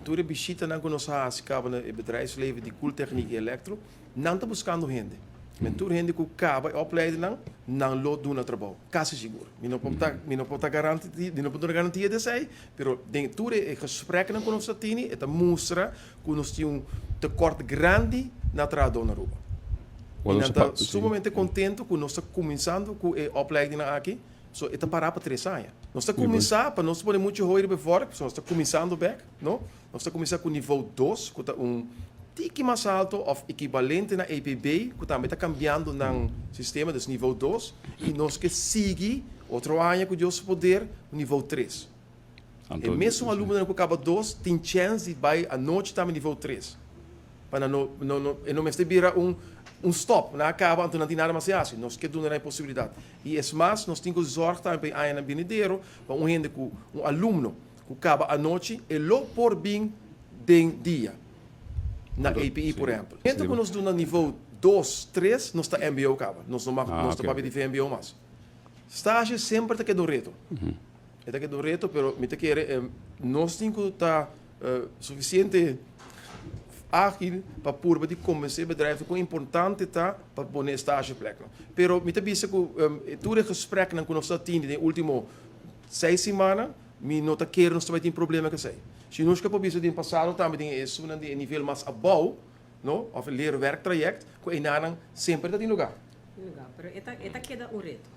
Tur e bishitanan ku nos a hasi kaba na e bedrijfsleven di koeltechniek i elektro, nan ta buskando hende. Men tur hende ku kaba e opleidingnan, nan lo duna trabou, kasi sigur. Mi no por ta garanti, mi no por duna garantia di esei, pero den tur e gespreknan ku nos ta tini, e ta mustra ku nos tin un tekort grandi na trahadó na Aruba. I nan ta sumamente kontentu ku nos ta kuminsando ku e opleidingnan aki. So e ta pará pa 3 aña. Nos ta kuminsá pa nos pone muchu hooi riba e vork, so nos ta kuminsando bèk, no? Nos ta kuminsá ku nivel 2, ku ta un tiki mas alto òf ekivalente na EPB, ku tambe ta kambiando nan sistema, dus nivel 2, i nos ke sigui otro aña ku Dios poder nivel 3. E mesun alumno ku kaba 2 tin chèns di bai anochi tambe nivel 3. Pa no no no e no mester bira un stop, nan a kaba, anto nan tin nada mas di hasi. Nos ke duna nan e posibilidat. I es mas, nos tin ku zorg tambe pa e añanan binidero, pa un hende ku un alumno ku kaba anochi, e lo por bin den dia na APE, por ehèmpel. Hende ku nos duna nivel 2, 3, nos ta MBO kaba. Nos no mag, nos ta papia di VMBO mas. Stage semper ta keda un reto. E ta keda un reto, pero mi ta kere nos tin ku ta sufisiente ágil pa purba di konvensé bedrijf kon importante ta pa pone stageplek. Pero mi ta bisa ku tur e gespreknan ku nos a tin den último 6 siman, mi no ta kere nos tambe tin problema ku esei. Si nos ke por bisa den pasado tambe den esunnan di nivel mas abou, no, òf leerwerktraject, ku einan semper ta tin lugá. Lugá, pero e ta keda un reto.